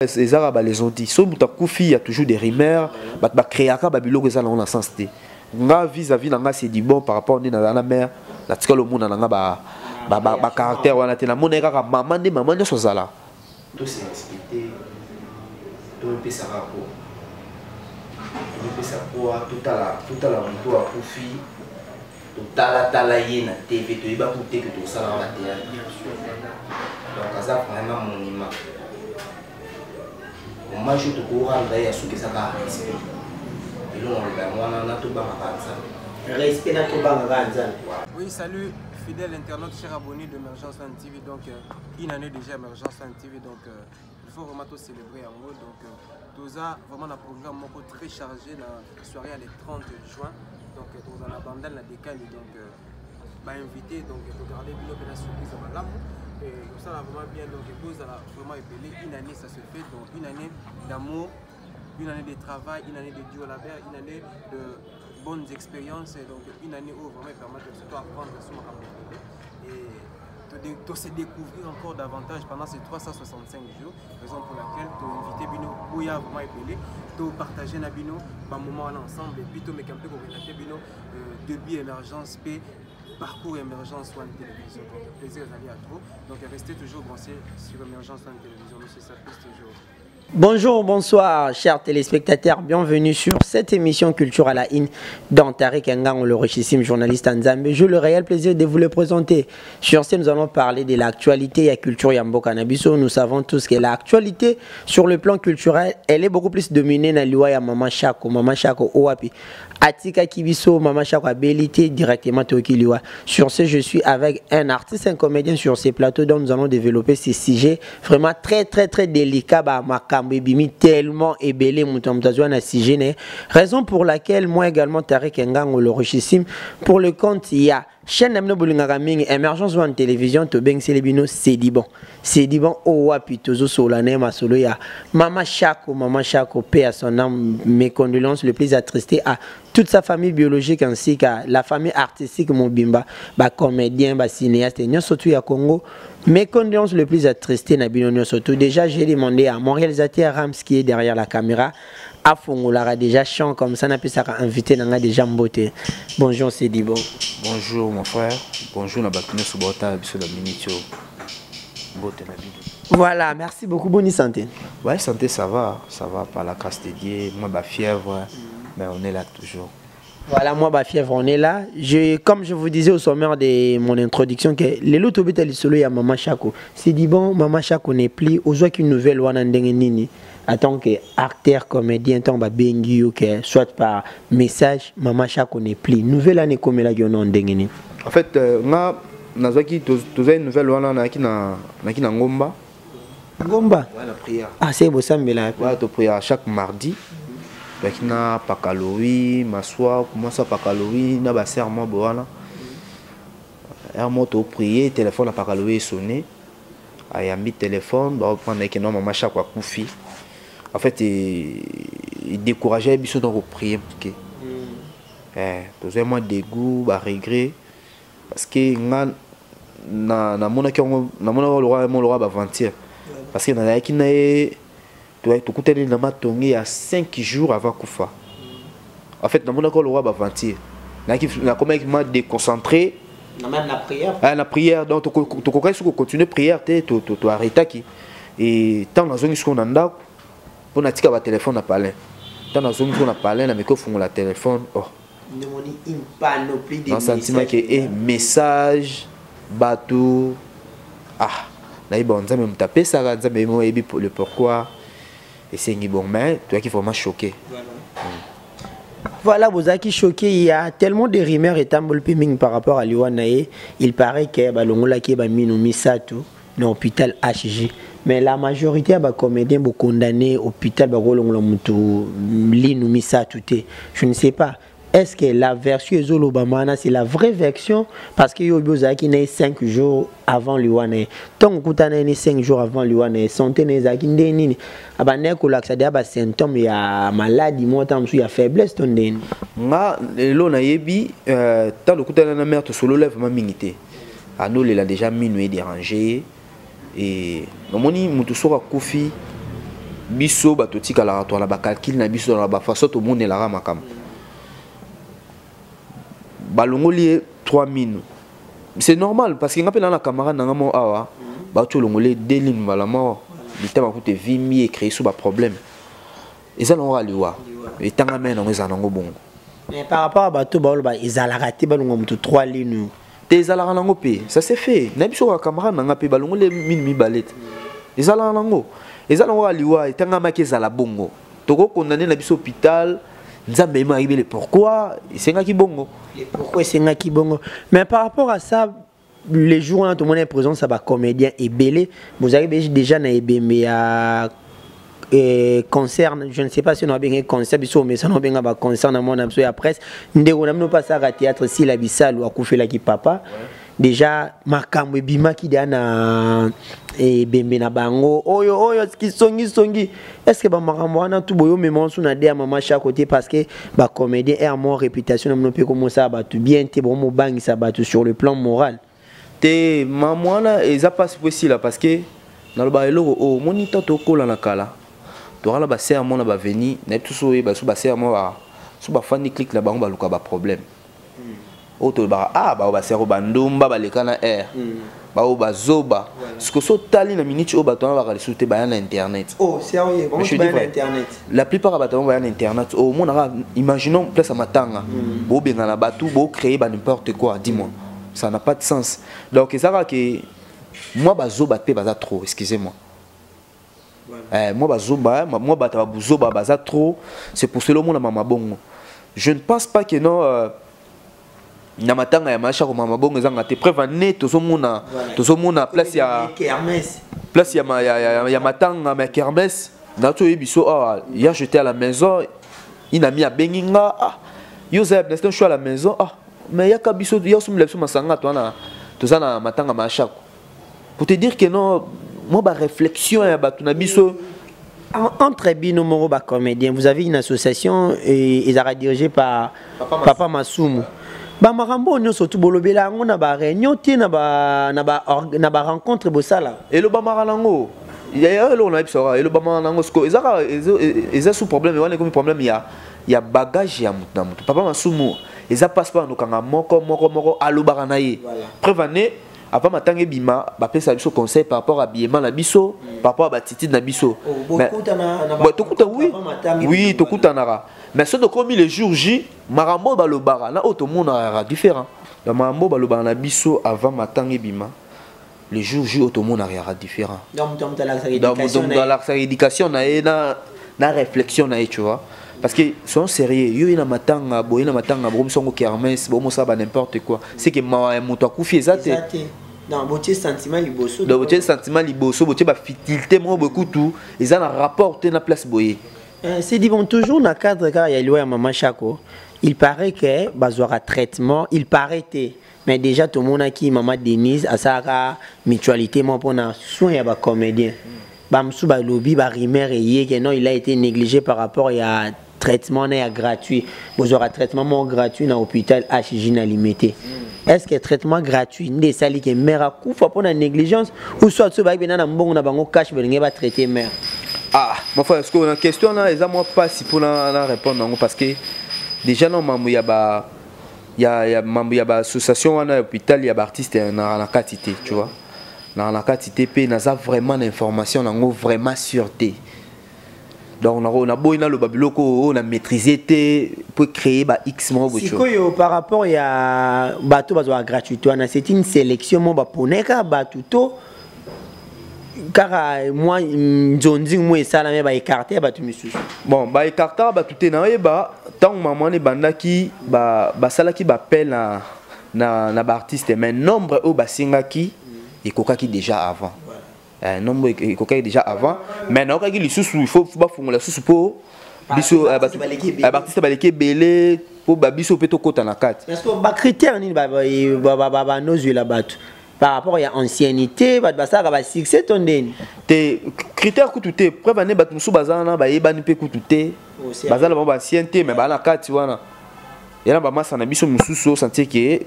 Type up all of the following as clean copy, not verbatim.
Ezaka ba les ont dit soki moto akufi, ya toujours des rumeurs, bato bacréaka babiloko eza nango na sens te. Nga, vis-à-vis na nga, c'est du bon par rapport nde nazala na mare, natikala omona na nga bacaractère wana te. Namona ye kaka mama nde mama nyonso azala. Tose respecte, tomipesaka po tomipesa poa, totala totala moto akufi, totalatala ye na TV, toyeba ku te ke tosalaka bathéâtre. Donc aza vraiment monument. Hommage oyo tokorendre ye ya soki eza kaka respect. Elongo aloba yango wana na tobangaka Nzambe. Respect na tobangaka Nzambe. Oui, salut fidèles internautes, chers abonnés d'Emergence One TV. Donc, une année déjà Emergence One TV. Donc, il faut vraiment tout célébrer en gros. Donc, tout ça, vraiment un programme moko très chargé, la soirée le 30 juin. Donc, dans la bandale, la décale. Donc, bah, invité, donc, regarder bino la surprise à malamu. Et ça va vraiment bien. Donc, vous allez vraiment épelé. Une année, ça se fait. Donc, une année d'amour, une année de travail, une année de duo la une année de bonnes expériences. Et donc, une année où vraiment il permet de surtout apprendre sur ma et de se découvrir encore davantage pendant ces 365 jours, raison pour laquelle tu invité bino boya vraiment épelé, tu partager na bino ba moment ensemble et puis tu mec un peu relater bino début émergence p parcours Émergence One Télévision. Donc plaisir d'aller à trop. Donc restez toujours branchés sur Émergence One Télévision. Monsieur Sapis toujours. Bonjour, bonsoir, chers téléspectateurs. Bienvenue sur cette émission Culture à la Une dans Tariq Ngang, le richissime journaliste en Zambie. J'ai le réel plaisir de vous le présenter. Sur ce, nous allons parler de l'actualité ya culture ya mboka na biso. Nous savons tous que l'actualité sur le plan culturel, elle est beaucoup plus dominée na liwa ya Mama Chako, Mama Chako oyo atikaki biso, Mama Chako abeli te directement toyoki liwa. Sur ce, je suis avec un artiste, un comédien sur ces plateaux dont nous allons développer ces sujets vraiment très très très délicats. Bah, makambo ebimi tellement ebele, moto moto azwa na sujet ne. Raison pour laquelle moi également, Tariq Ngango, le richissime, pour le compte il y a chaîne na bino bolingaka mingi Émergence One Télévision, tobengiseli bino Sediban. Sediban oyo wapi tozosola na ye masolo ya Mama Chako. Mama Chako, paix à son âme, mes condoléances le plus attristé à toute sa famille biologique ainsi qu'à la famille artistique mobimba, bacomédien, bacinéaste nyonso tu ya Congo. Mes condoléances le plus attristé na bino nyonso tu. Déjà, j'ai demandé à mon réalisateur Rams qui est derrière la caméra afongolaka déjà champ comme ça, napesaka invité na nga déjà mbote. Bonjour Sedibo. Bonjour mon frère, bonjour na bato nyonso baotala biso na minute oyo, mbote na bino. Voilà, merci beaucoup. Bonne santé? Ouais, santé, ça va, ça va par la grâce de Dieu. Moi, bah, fièvre, mais on est là toujours. Voilà, moi, bah, fièvre, on est là. Comme je vous disais au sommaire de mon introduction, que lelo tobeta lisolo ya Mama Chako. C'est dit bon, Mama Chako n'est plus, aux qu'une nouvelle wana ndenge nini. En tant qu'acteur, comédien, tant ba bengi yo que soit par message, Mama Chako n'est plus. Nouvelle année comme la yo non ndenge nini. En fait, nga nazwaki tozali nouvelle wana naki na ngomba. Ngomba? Ouais, la prière. Ah, c'est bosambela. Ouais, to prière chaque mardi. Toyaki na pakalowi, maswa, mwasi ya pakalowi na basere mwa boye wana. Heure moko toprier, téléphone ya pakalowi esonné, ayambi téléphone, baoprendre eke no Mama Chako akufi. En fait, edécourage biso na koprier moke. Tozwai mwa dégoût, baregret, parce que nga namonaki yango, namonaki lokwa mo lokwa baventure, parce que nazalaki na ye, tokutani na matonge ya 5 jours avant kufa. En fait, namonaki lokwa baventure, nakomaki ma déconcentré. Même la prière. Ah, la prière, donc tokokaki soki kocontinue prière te, toarrêtaki. E ntango nazongi sikoyo na ndako mpo natika batelefone na palin, ntango nazongi sikoyo na palin, nameki ofungola telefone, oh, Namoni une panoplie de na sentiment ke e message bato. Ah, nayebi Nzambe moto apesaka, Nzambe mo oyebi le pourquoi esengi bon, mais toyaki vraiment choqué. Voilà, bozalaki choqué. Il y a tellement de rumeurs et tambol mingi par rapport à liwa na ye. Il paraît que balongolaki ye bamino misato na hôpital HG. Mais la majorité ya bacomédien bocondamné hôpital bakolongola moto linu misato te. Je ne sais pas. Est-ce que la version ezolobama wana, c'est la vraie version? Parce que yo obi ozalaki na ye 5 jours avant liwa na ye. Ntongo okutana ye ni 5 jours avant liwa na ye, santé na ye ezalaki nde nini? Abandaki kolakisa deya basymptôme ya maladie moko, ntango mosusu ya faiblesse to ndeni? Nga lelo nayebi, ntango okutana na mare, tosolola vraiment mingi te. Anolela déjà mino edérange ye. E namoni motu soki akufi, Biso bato tikalaka to na bacalcul na biso, na bafaçon tomonelaka makambo. Balongoli ye 3 minu, c'est normal, parce que nga mpe na na camarade na nga mo awa, bauti olongoli ye deux linu mbala moko, litama kuta evimbi, ecréer so baproblème. Eza nango kaka liwa, etanga mai nango, ezala nango bongo. Mais par rapport à bato baoloba ezalaka te balonga moto 3 linu. Te, ezalaka nango mpe, ça s'est fait na biso kaka. Camarade na nga mpe balongoli minu mibale te. Ezalaka nango, eza nango kaka liwa, etangamaki ezala bongo. Tokokondane na biso hôpital, Nzambe yema ayebele pourquoi esengaki bongo. Pourquoi esengaki bongo. Mais par rapport à ça, les jours wana tomoni présence ya bacomédien ebele, bozalaki déjà na ebembe ya concert, je ne sais pas si on a bien concert. Biso omesana obenga baconcert na mwana biso ya presse. Ndeko na bino mpe asalaka théâtre, Sila Bisalu, akufelaki papa. Déjà makambo ebimaki deya na ebembe na bango oyo oyo kisongisongi. Est ce que bamakambo wana tu boyomema nsu na de ya mama Chako te? Parce que bacomédien air mo réputation na bino mpe komosala bato bien te, bomobangisa bato sur le plan moral. Te, mama wana eza mpasi po esila, parce que nalobaka eloko oyo omoni ntan tokola na kala, tokala basere mo na baveni nayebi to so oyeba so basere mo so bafandi clique na bango, baluka baproblème oyo tolobaka: ah, bao basere oyo bandumba, baleka na aire, bao bazoba. Siko so otali na minute oyo, bato wana baka lisusu te, baya na internet. Oh, sérieux? Mais je dis vrai. La plupart ya bato bango baya na internet. Omonaka, imaginons place ya matanga, bobengana bato, bocréer ba n'importe quoi. Dis-moi, ça n'a pas de sens. Donc eza kaka ke mwa bazoba mpe baza trop, excusez-moi. Mwa bazoba, mwa bato ya babuzoba baza trop. C'est pour cela omona mama bongo. Je ne pense pas que non, na matanga ya maisha komama bongo ezanga te. Preuve ane tozomona, tozomona place ya place ya, ma, ya, ya, ya matanga ma kermesse na to oyebi so awa. Hier, j'étais à la maison, une amie abengi nga: ah, yo oza ya, je suis à la maison, ah, mais yaka biso ya osomela biso masanga to wana, toza na matanga mashako. Pour te dire que non, moi ba réflexion ya bato na biso. Entre bino moko bacomédien, vous avez une association et ezalaka dirigée par Papa, Papa Masumu. Bamakambo nyonso tu bolobela yango na baréunion te, na barencontre bosala? Elobamaka nango ya eloko na biso kaka, elobamaka nango. Siko eza kaka eza sous problème wana, ekomi problème ya bagage ya motu na motu. Papa Masumu eza mpasi mpo andokanga moko moko moko, alobaka na ye. Preuve ane, avant matanga ebima, bapesa biso conseil par rapport à habillement na biso, par rapport à battitude na biso. Tokuta, oui, tokutanaka, mais soki tokomi le jour J, makambo oyo balobaka na oyo tomonaka différent. Donc makambo oyo balobaka na biso avant matanga ebima, le jour J oyo tomonaka yaka différent. Donc moto alakisaka Donc moto alakisaka éducation na ye na réflexion na ye, tu vois, parce que soyons sérieux, yo ye na matanga boye, na matanga bokomisa yango kermesse, bomosala ba n'importe quoi, c'est que mawa ya moto akufi eza te. Donc botie sentiment liboso. Donc botie sentiment liboso, botie bafutilité moko boye, kutu eza na rapport te na place boye. C'est dit bon, toujours na cadre kaka ya liwa ya mama Chako, il paraît que bazwaka traitement, il paraît te, mais déjà tomonaki mama Denise asalaka mutualité moko mpona soin ya bacomédien. Bamosusu balobi, barumeur eye ke non, il a été négligé par rapport ya traitement na ya gratuit. Bozwaka traitement moko gratuit na hôpital HJ na Limité. Est ce que traitement gratuit nde esali ke mare akufa mpona négligence, ou soit so bayebi na mbongo na bango cash balingi batraite mare? Ah, mon frère, est-ce que na question na eza mwa mpasi mpona na répondre yango, parce que déjà na mambo ya ba ya mambo ya baassociation wana ya hôpital ya baartiste, na kati te, tu vois, na kati te mpe naza vraiment na information nango vraiment sûr te. Donc naboyi naloba biloko oyo na maîtriser te po créer ba x moko boye. Sikoyo, par rapport ya bato bazwaka gratuité wana, c'est une sélection mo baponeka bato to kaka mwa nzonzi mo esalami, baécarte ya bato misusu? Bon, baécartaka bato te. Nayeba ntango mama wana ebandaki, basalaki baappel na baartiste, mais nombre oyo basengaki ekokaki déjà avant. Nombre ekokaki déjà avant, mais nayokaki lisusu il faut bafungola lisusu mpo biso baartiste baleki ebele, mpo babiso mpe tokɔta na kati. Bacritère nini banozwela bato par rapport ya ancienneté, bato basalaka basuccès to ndeni? Te, critère kutu te. Preuve ane, bato mosusu baza wana bayebani mpe kutu te, baza na bango baancien te, mais baa na kati wana ya na bamasa na biso mosusu. Osentir ke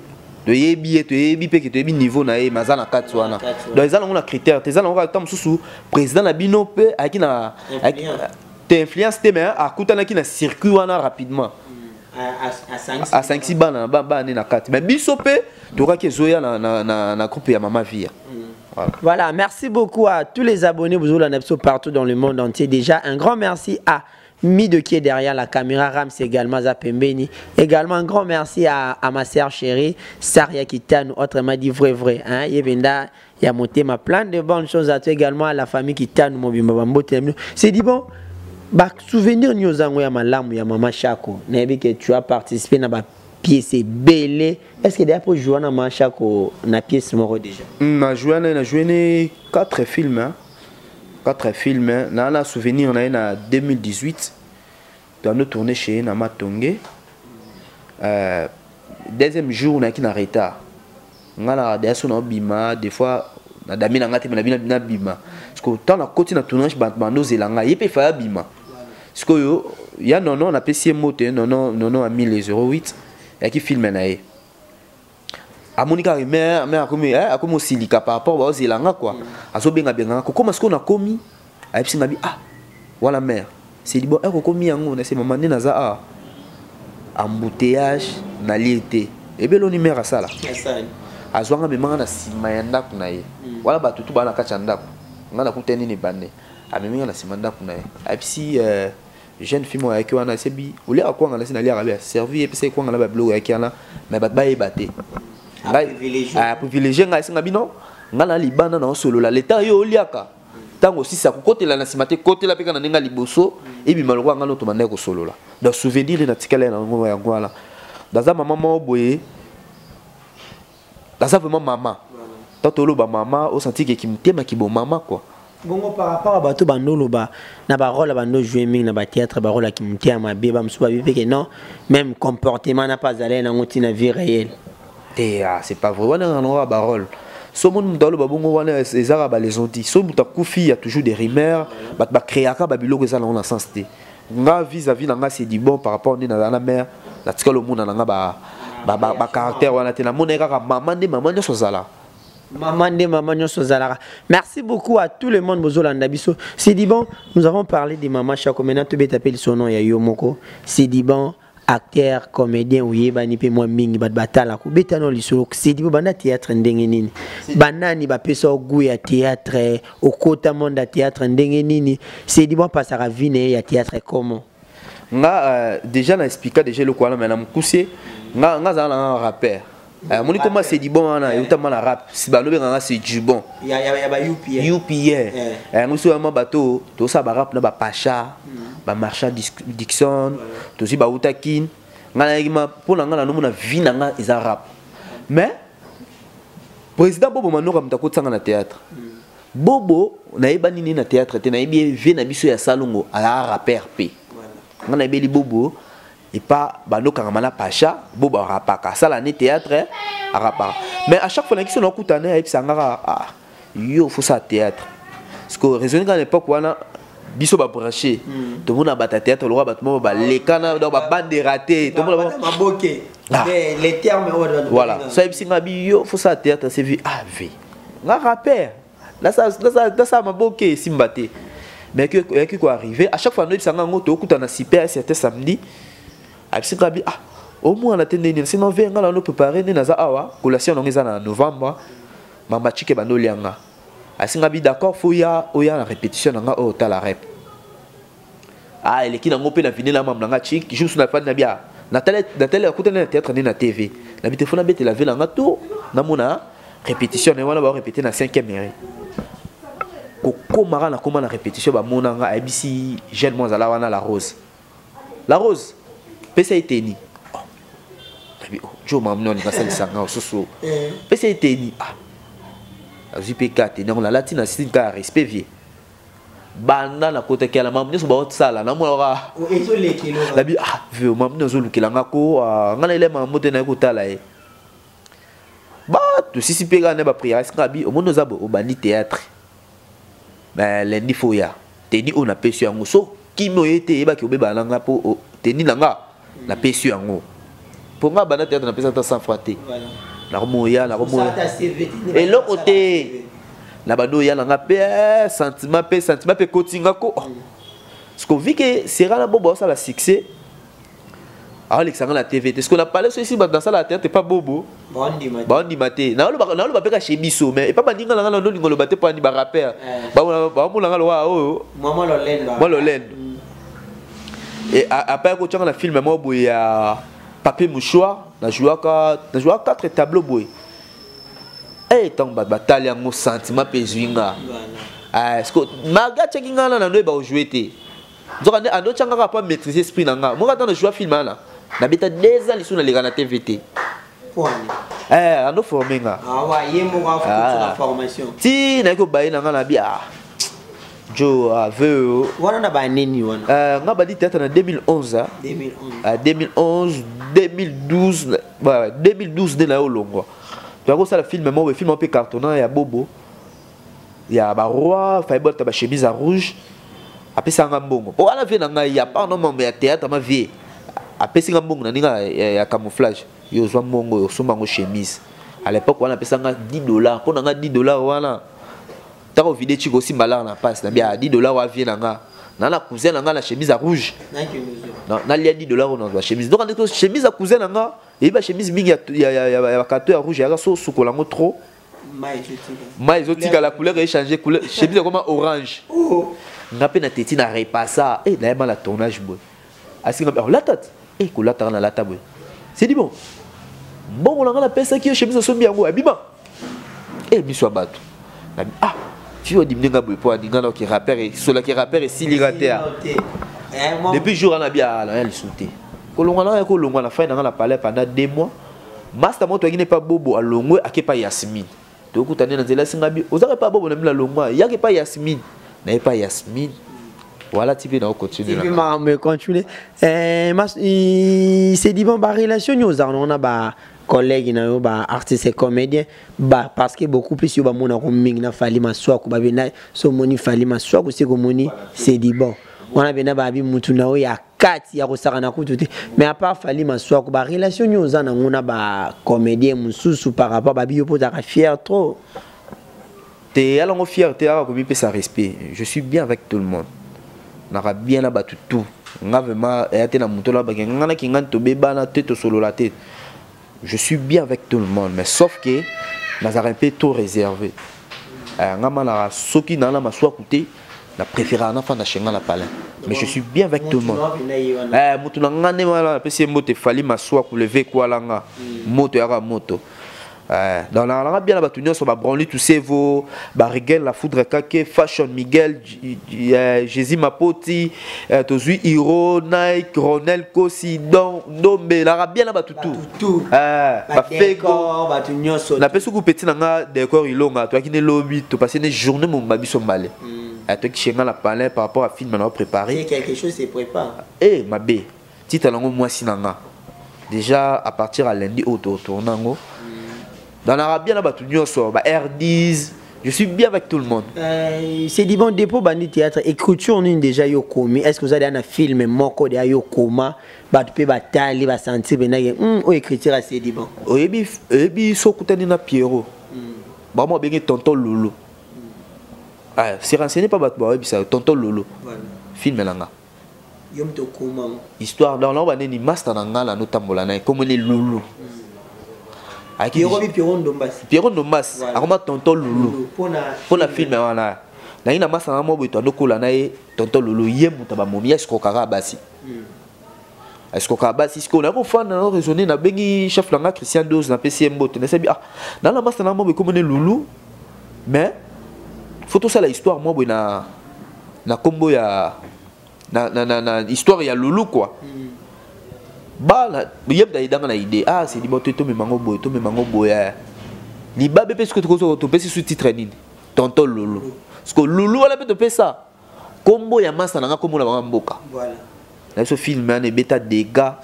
Toyebi ye, toyebi mpe ke toyebi niveau na ye, mais aza na kati wana. Donc eza nango na critère te, eza nango kaka mosusu président na bino mpe ayaki na te influence te, mais akutanaki na circuit wana rapidement, asangisi bana bana nde na kati. Mais biso mpe tokaki ezoya na groupe ya Mama Via. Voilà. Voilà, merci beaucoup à tous les abonnés, vous avez partout dans le monde entier. Déjà, un grand merci à Mido qui est derrière la caméra, Rams également, Zapembeni. Également, un grand merci à ma sœur chérie, Saria Kitano, autrement dit vrai vrai. Hein, Yebenda, ya motema, plein de bonnes choses à toi également, à la famille Kitano, mobimba bambote. C'est dit bon, bah, souvenir nyozango ya malamu ya Mama Chako. Nayebi que tu as participé dans ma pièce ebele. Est-ce que d'ailleurs pour jouer na Mama Chako na pièce moko déjà? Na joué 4 films, hein. 4 films, hein. Na souvenir na na 2018 toando tourné chez na Matonge. Deuxième jour nayaki na retard. Nga na deya so na obima des fois na dami na nga te, me na bina bima, parce que ntango nakoti na tournage, bato bandozela ngai, ye mpe efaya bima. Sikoyo ya nono, napesi ye moto nono nono ya 1008, yaki film na ye, amoni kaka mais akomi osilika par rapport baozela nga quoi, azobengabenga nga kokoma. Sikoyo nakomi, ayebisi nga bi: "Ah, wana mare, c'est bon, ere okomi yango." Nase: "Mama, nde naza awa, embouteillage, nalie te." Ebeloni mare asala, azwanga, memanga na nsima ya ndako na ye wana, bato tu baa na kati ya ndako, nga nakuta nini bande, amemi nga na nsima ndako na ye, ayebisi jeune fille moko ayaki wana, asebi: "Oliaka kwanga?" Nasi: "Naliaka." Be aservi, epesa ye kwanga na babiloko ayaki wana, mais bato bayeba te, aprivilégie ngai. Esenga bino, ngai na libanda naosolola leta, yo oliaka, ntango osisi akokotela na nsima te, kotela mpe kaka na ndenge ya liboso, ebima lokola ngai noto bandaki kosolola. Donc souvenir natikala ye nango yango wana. Naza mama moko boye, naza vraiment mama. Tant toloba mama, osanti ke kimotema kibomama quoi. Bongo par rapport à bato bandoloba na barole bando jouer mingi na bathéâtre, barole ya kimotema mabe, bamosusu babi mpe ke non, même comportement na mpe azalaki nango ntina vie réelle. Te, ah, c'est pas vrai. Wana nango barole, so moni moto aloba bongo, wana ezaka baleçon ti so moto akufi, ya toujours des rumeurs, bato bacréaka babiloko, eza nango na sens te. Nga vis-à-vis na nga, c'est du bon par rapport nde nazala na mare, natikala omona na nga bacaractère wana te. Namona kaka mama nde mama nyonso azala. Maman nde maman nyonso ozalaka. Merci beaucoup à tout le monde bozolanda biso. C'est dit bon, nous avons parlé de Mama Chako, maintenant tobeta mpe lisono ya yo moko. C'est dit bon, acteur comédien oyebani mpe mwa mingi, bato batalaka. Obeta no lisolo, c'est dit bon, banda théâtre ndenge nini? Banani bapesa goût ya théâtre? Okota monde ya théâtre ndenge nini? C'est dit bon, pasaka vie na ye ya théâtre comment? Nga déjà na explika déjà eloko wana, mais na mokuse, nga azala na nga rappeur. Amoni koma c'est du bon wana eutama na rap, si balobenganga c'est du bon. Ya ba UPR. UPR yango so yama, bato tosala barap na bapacha, bamarchand Dixon, tozwi bauta Kine. Ngai nayaki ma mpo na ngai, nanomona vie na nga eza rap, mais président Bobo Manoka moto akotisanga na théâtre. Bobo nayeba nini na théâtre te, nayebi ye vie na biso ya Salongo, azala rappeur mpe. Ngai nayebeli Bobo epa bandokangama na Pacha. Bobo arapaka, asala ne théâtre, arapaka, mais à chaque fois nayaki so nakutana, ayebisa ngaka: "Ah, yo fosala théâtre." Parce que raisonne kaka na époque wana, biso babranché, tomona bato ya théâtre lokola bato moko balekana, donc babandera te, tomona maboke. Ah. Les termes oyo. Voilà, so ayebisi nga bi: "Yo fosala théâtre." C'est vu, ah v nga rappeur nasala maboke, esimba te. Mais eyaki koarrive, à chaque fois noyebisanga yango, tokutana super certain samedi, ayebisi nga bi: "Ah, omwana te, ndeni sinon ve nga nano préparé nde naza awa, collation nango eza na novembre, mama chike bando olianga." Asinga bi: "D'accord, fo ya oya na répétition na nga oyo, otala rep." Ah, eleki nango mpe na vine na mama na nga chik jour na fandi na bia natali, akutani na théâtre nde na TV na bi te, fo nabetela ve na nga to namona répétition na ye wana, baorépété na 5e mairie. Kokomaka, nakóma na répétition, bamona nga, ayebisi jeune mo azala wana: "La Rose, La Rose, pesa ye teni." Oh. Nabi: "Oh, jo mama olinga asalisa nga osusu, pesa ye teni." Ah, azwi mpe ka teni yango, nalati na sini kaka respect vie. Banda nakotaki ala, mama nyonso baosala, namonaka nabi: "Ah ve, mama nini azolukela nga ko?" Ah, nga na elema mo te, naye kotala ye, bato sisi mpe kaka nde baprière. Esinga bi: "Omoni, oza boye, obandi théâtre, mais lundi fo ya teni oyo napesi yango, so kimi oye te, eyebaki obebana na nga, mpo teni na nga napesi yango mpo nga banda théâtre, napesi ata 100 francs te." Nakomoya, nakomoya eloko te na bando oya nanga mpe sentiment mpe sentiment mpe ekotinga ko. Parce que vu que sera na Bobo asala succès, aolekisa nga na TV te. Parce que na palais so esi bato nasala théâtre epa Bobo, baondima te. Naoloba mpe ka chez biso, mais epa baninga na nga na nolingo loba te mpo ani barappeurs baomona nga lowa oyo mwa lolendo. Et après kotianga na film moko boye ya papier mouchoir, najouaka 4 tableau boye. Ntango bato batali yango, sentiment mpe ezwi nga. Parce que malgré atiaki nga na nano yeba kojouer te, nzoka nde ando tianga kaka mpo maîtriser esprit na nga moko. Ata na joua film wana, nabeta 2 ans lisusu naleka na TV te. Ando forme nga ti nayaki kobaye na nga na bi ah jo aveu. Wana na banini wana? Nga badi théâtre na 2011. 2011, 2012, 2012 nde na yo olongwa. Toyaki kosala film moko, film moko mpe cartonna ya Bobo ya baroi faye bolata bachemise ya rouge. Apesanga mbongo po wana vie na ngai ya part no mambo ya théâtre. Ma vie apesi nga mbongo na ndenge ya camouflage: yo ozwa mbongo oyo, osomba yango chemise. À l'époque wana apesanga 10 $. Mpo na nga 10 $ wana, ntango vide tiki osimba lar na mpasi na bia 10 $ wa vie na nga na cousin na nga na chemise ya rouge, nalia 10 $ oyo nazwa chemise. Donc andeko chemise ya cousin na nga eyebi bachemise mingi ya bakato ya rouge, yaka so osukola yango trop, mai ezotikala, couleur echanger couleur, chemise ekoma orange. Nga mpe na teti na repassa e nayeba na tournage boye, asinga olata te e kolataka nalata boye. C'est dit bon, mbongo na nga napesaki yo chemise, osombi yango, abima e miso ya bato. Ah, fi odimine nga boye mpo aninga na oke rappeur esolaki rappeur esilika te. Depuis jour wana bia naya lisusu te kolongwa na ya kolongwa na fai na nga na palais pendant 2 mois. Master moto ayaki ne pa Bobo, alongwe ake pa Yasmine. Tokuta nde na nzela, asinga bi ozaka pa Bobo na bino, alongwa yaki pa Yasmine, naye pa Yasmine. Voilà, ti mpe na ocontinue. Ti mpe continue. C'est dit bon, barelation nyo ozala nango na ba collègue na yo ba artiste et comédien ba, parce que beaucoup plus yo bamonako mingi na Fali Maswaku. Babena so omoni Fali Maswaku, se komoni c'est dit bon wana bena babi mutu na oyo ya kati ya kosaka na kutu te. Mais à part Fali Maswaku, barelation nyo oza nango na bacomédien mosusu par rapport babi yo mpo ozalaka fier trop? Te, alango fierté aka komipesa respect. Je suis bien avec tout le monde, naka bien na bato tout. Nga vraiment eya te na moto na bake nga naki nga tobebana te, tosolola te. Je suis bien avec tout le monde, mais sauf que nazalaka un peu trop réservé. Nga malaka soki naa na Maswaku te, na préféraka nafanda chez nga na palin, mais je suis bien avec tout le monde. Motu na nga nde wana napesi ye mbote, Fali Maswaku leve kwalanga moto yaka moto. Donc nalanga bien na bato nyonso, babranli tusevo, barigel la foudre, kake fashion, Miguel Jésus Mapoti, tozwi Hiro Nike, Ronel Kosi, don Ndombe. Nalanga bien na bato tout, bafego. Napesi ku peti na nga décor ilonga. Toyaki ne lobi, topase ne journée momba biso mbale, toyaki chez nga na palin par rapport à film na préparé. Quelque chose se prépare. Eh mabe, titre nango mwasi na nga. Déjà à partir à lundi oyo totourne yango. Dans l'Arabie, na bato nyonso, ba R10, je suis bien avec tout le monde. C'est dit bon, dépôt bandi théâtre, écriture nini déjà yo komi? Est-ce que vous avez un film moko de yo koma, bato pe batali basentir benake oyo écriture a c'est dit bon? Oyebi, oyebi so okutani na Pierrot, bamo abenge tonton Lolo. Ah, se renseigner pas, bato bayebisa tonton Lolo, film na nga. Yo moto okoma? Histoire donc na baneni master na nga na notambola na ye komoni Lulu. Pierrot Ndombasi. Pierrot Ndombasi akoma tonton Lulu mpona film wana. Nangi na masa na mo boye, toandokola na ye tonton Lulu. Ye moto bamomi escroquaka basi, escroquaka basi. Sikoyo nakofanda na raisonner, nabengi chef na nga Christian Dose, napesi ye mbote, nasebi ah na masa na mo boye komoni Lulu, mais faut tosala histoire mo boye na kombo ya na histoire ya Lulu quoi. Bana yebda idanga na idée: ah, c'est dit bon, tomemango boye, tomemango boye libabe mpe. Soki topesi su titre nini? Tonton Lulu. Parce que Lulu wana mpe topesa kombo ya masa na nga, kombo na bango mboka na biso. Film wana ebeta dégâts.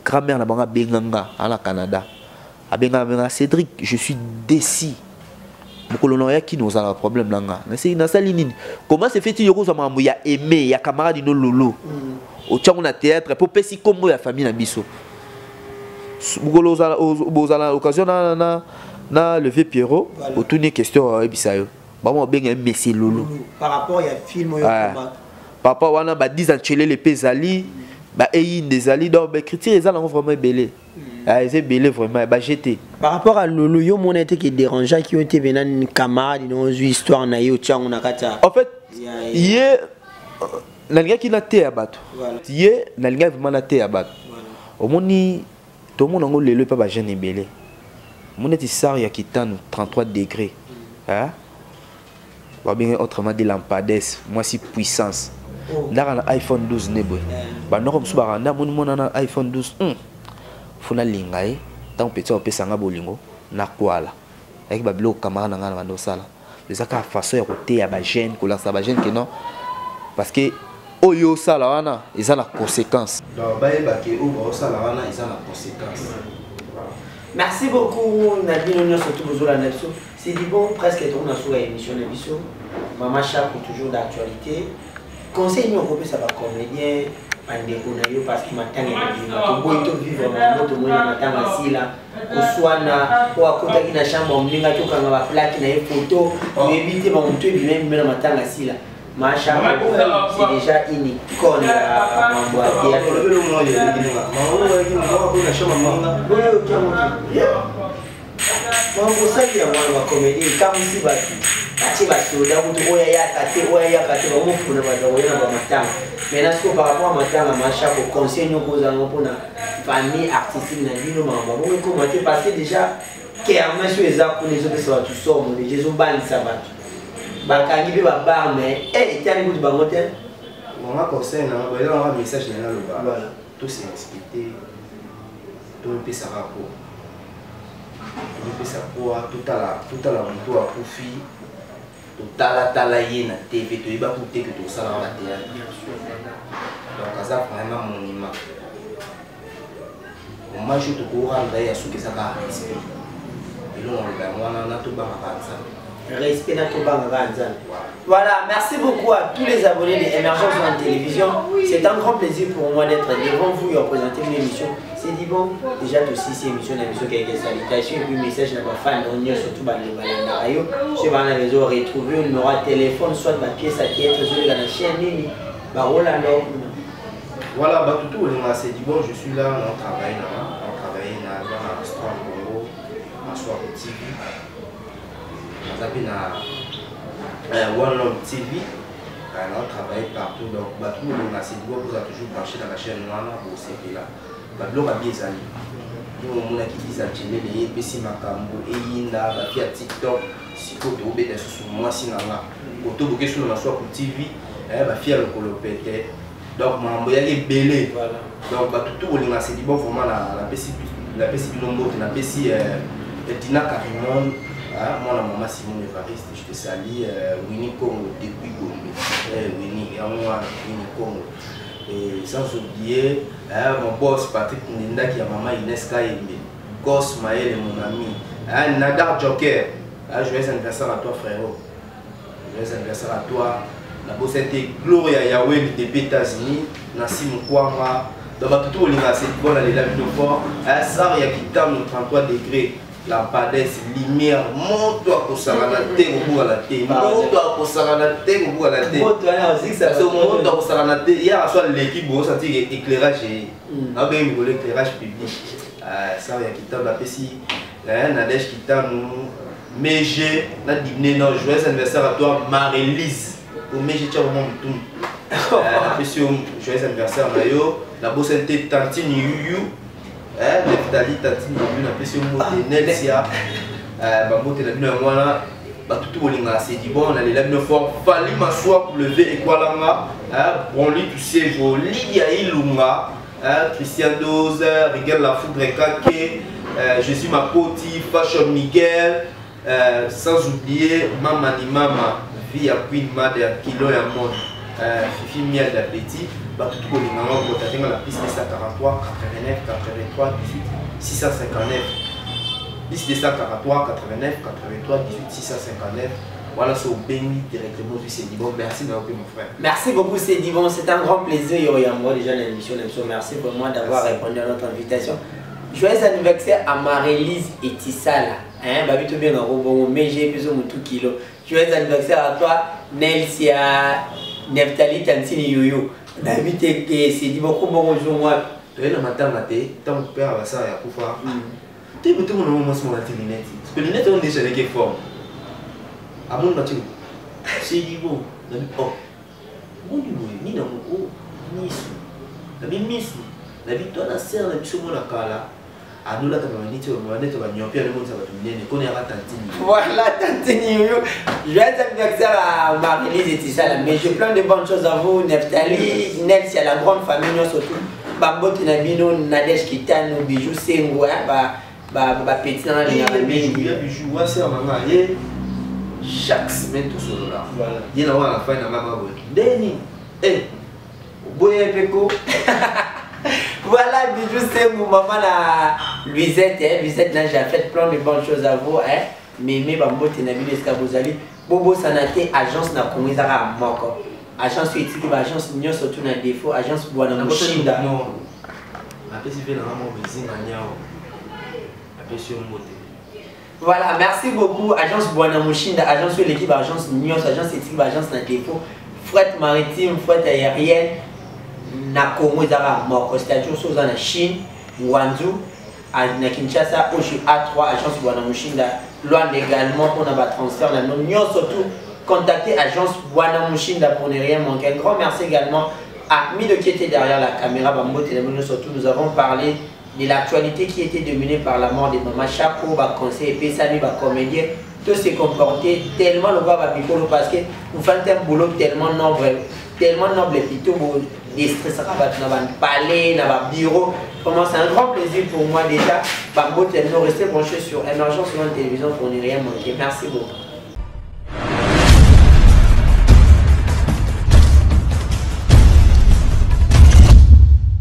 Grand-mère na bango abenganga ana Canada, abenganga, abenga: "Cédric, je suis déçu. Mokolo na oyaki na ozala problème na nga." Nasali nini? Comment se fait-il yokozwa makambo ya aimé ya camarade no Lulu, otiango na théâtre mpo opesi nkombo ya famille na biso? Mokolo bozala na occasion na le vieux Pierrot, otuni question, oyebisa yo. Bango babenga ye Messie Lulu. Par rapport ya film oyo. Papa wana ba 10 anchelele mpe ezali, baeyinde ezali, donc baécriture eza nango vraiment ebele. Eza ebele vraiment, bagete. Par rapport à Lulu, yo mona ete ke dérangeaki yo te bena camarade no ozwi histoire na ye, otiango na kati ya En fait, ye nalingaki nateya bato. Ye nalingaki vraiment nateya bato. Omoni, tomona yango lelo epa bajeune ebele. Omoni neti sar ya kitano 33 degré, babenge autrement dit lampades, mwasi puissance. Ndaka na iPhone 12 ne boye, bandoko mosusu baka nde amoni mwana na iPhone 12, fo nalinga ye. Ntango petit opesanga bolingo nakwala, ayaki babiloko camarade na ngai na bando osala. Eza kaka façon ya koteya bajeune, kolakisa bajeune ke non, parce que oyo osala wana eza na conséquence. Donc bayebake oyo baosala wana eza na conséquence. Merci beaucoup na bino nyonso to bozolanda biso. C'est du bon, presque tourne na suka émission na biso. Mama Chako, toujours d'actualité. Conseil nini okopesa bacomédien bandeko na yo? Parce que matanga ebima, toboyi tovivre bango, tomoni na matanga asila koswana, oyo akotaki na chambre moninga, tokanga baplaque na ye photo, oyebi te bamotu ebima ebima na matanga asila. Ma Chako, c'est déjà une icône ya mambo ya théâtre. Oyo okiango te, osali yango wana, bacomédie ekamwisi bato, batie basoda kutu, oyo ayaka te, oyo ayaka te, bamofuna bato bakoya na bamatanga. Maintenant sikoyo, par rapport à matanga Machako, conseil nyoko ozalanga mpona famille artistique na bino, makambo bongo ekoma te, parce que déjà kermesse oyo eza kuna ezopesa bato somo, déjà ezobanisa bato, bakangi mpe babar, mais etiani kutu bango te. Mama, conseil na nga, eza nanga message na nga, loba tose respecte, tomipesaka po tomipesa poa, totala moto akufi, totalatala ye na TV, toyeba ku te ke tosalaka bathéâtre. Donc aza vraiment monument. Hommage oyo tokorendre ye ya soki eza kaka respect. Elongo aloba yango wana, na tobangaka Nzambe. Respect na tobangaka Nzambe. Voilà, merci beaucoup à tous les abonnés de Émergence en télévision. C'est un grand plaisir pour moi d'être devant vous et représenter une émission. C'est dit bon, déjà aussi c'est émission d'émission qui a été salutation et puis message n'a pas fan, on y a surtout bah le balanda. Ceux qui ont besoin de retrouver un numéro de téléphone, soit ma pièce à théâtre sur la chaîne nini, bah voilà alors. Voilà, bah tout le c'est dit bon, je suis là, on travaille là, on travaille là, dans la Strong Congo, Soir TV. On a na One Love TV, on travaille partout. Donc bah tout le monde, c'est dit bon, vous avez toujours branché dans la chaîne wana, bosepela. Babiloko abi ezali ndenge omonaki dizantelele ye epesi makambo eyinda bafi ya TikTok. Sikoyo tokobeta lisusu mwasi na nga koto boke suna na Swaku TV, bafi ya lokolo pete. Donc makambo eyaki ebele. Donc bato tu kolinga, c'est du bon vraiment. Napesi bino mbote, napesi Dina Carimon, mwana mama Simon Evariste, je te salue. Winnie Congo depuis Gombe, Winnie yango wana, Winnie Congo. Et sans oublier mon boss Patrick Ndendaki ya mama Inès Kayembe, Goss Maël, mon ami Nadar Joker, joyeux anniversaire à toi frérot, joyeux anniversaire à toi. Nabosa te Gloria Yaweli depuis États-Unis, Nancy Mukwanga. Donc bato to kolinga, c'est bon, nalela bino fort. Sar ya kitano 33 degré, lampades lumière, moto akosakana te, kobukana te, moto akosakana te, kobukana te, moto akosakana te. Yaka so aleki boye, osantike éclairage ye nabengi mikolo éclairage public. Sar ya kitano, napesi Nadège Kitano Mege na Dibne. Non, joyeux anniversaire à toi Marie-Lise po Mege tia vraiment motumu, napesi yo joyeux anniversaire na yo. Nabosani te tantine Yuyu Neftali, tantine Yuyu, napesi yo mbote. Nelsia, bambote na bino yango wana. Bato tu bolingaka, c'est du bon, nalela bino fort. Fali Maswa levé ekwalanga Bronli Tusevo, Lydia Ilunga, Christian Dose, Rigel La Foudre Kake, Jésus Makoti, Fashion Miguel, sans oublier Mama ni Mama, vie ya Queen Mother, Kilo ya Monde, Fifi Miel d'Appétit, bato tu kolinganga, kotatenga la plus 243 89 83 18 659, 10 243 89 83 18 659. Voilà, c'est obengi directement du C'est bon. Merci d'avoir mon frère. Merci beaucoup, c'est bon. C'est un grand plaisir. Yo, moi déjà l'émission. Merci vraiment d'avoir répondu à notre invitation. Joyeux anniversaire à Marie-Lise Etisala. Hein, babi to bien bongo mais j'ai besoin de tout kilo. Joyeux anniversaire à toi Nelsia Neftali Tantini Yoyo. Nabi te que c'est dit beaucoup bon jour moi. Toye na matanga te ntango père basala ya kufa te bote mona mwasi moko alati lunette parce que lunette oyo nde ezalaki forme amoni matio sedi bo nabi oh boni boye nini yango o misu nabi misu nabi to na sere na biso mona kala anolata bamaneti oyo bamaneti banyopi alomonisa bato minene kona yaka tantini. Voilà, Tantini Yoyo. Joyeux anniversaire à Marie-Lise et Tissala. Mais j'ai plein de bonnes choses à vous, Neftali, Nelsia, la grande famille, surtout. Bambote Nabino, Nadège Kitano, Bijou Sengo, hein, ba, ba, ba, petit na ya Bijou, ya Bijou, wa sœur na nga ye chaque semaine tosolola. Voilà. Ye na wana fai na nga maboye ndeni eh oboye mpe ko. Voilà, Bijou Sengo, maman la Louisette, hein, Louisette, là, j'ai fait plein de bonnes choses à vous, hein. Mémé, Bambote Nabino, esika bozali. Bobo Sanate, agence na Congo, ezaka moko. Agence oyo etiki ba agence nyonso tu na défaut, agence Bwana Mushinda. Napesi mpe nanga moko ezinga niao, napesi yo mbote. Voilà, merci beaucoup. Agence Bwana Mushinda, agence oyo eleki ba agence nyonso, agence etiki ba agence na défaut. Fret maritime, fret aérienne, na Congo ezaka moko. C'est-à-dire, soki oza na Chine, Guangzhou, na Kinshasa, Oshi A3, agence Bwana Mushinda, Luanda également, pour na ba transfert na bino nyonso tout. Contactez agence Bwana Mushinda pour ne rien manquer. Un grand merci également à Mido qui était derrière la caméra, Bambote na bino surtout. Nous avons parlé de l'actualité qui était dominée par la mort de Mama Chako, ba conseil epesami, ba comédien, tout s'est comporté tellement le baba mikolo parce que vous faites un boulot tellement noble plutôt vous déstressera ba na ba palais, na ba bureau. Vraiment, c'est un grand plaisir pour moi déjà. Bambote, nous restez branchés sur Émergence sur la télévision pour ne rien manquer. Merci beaucoup.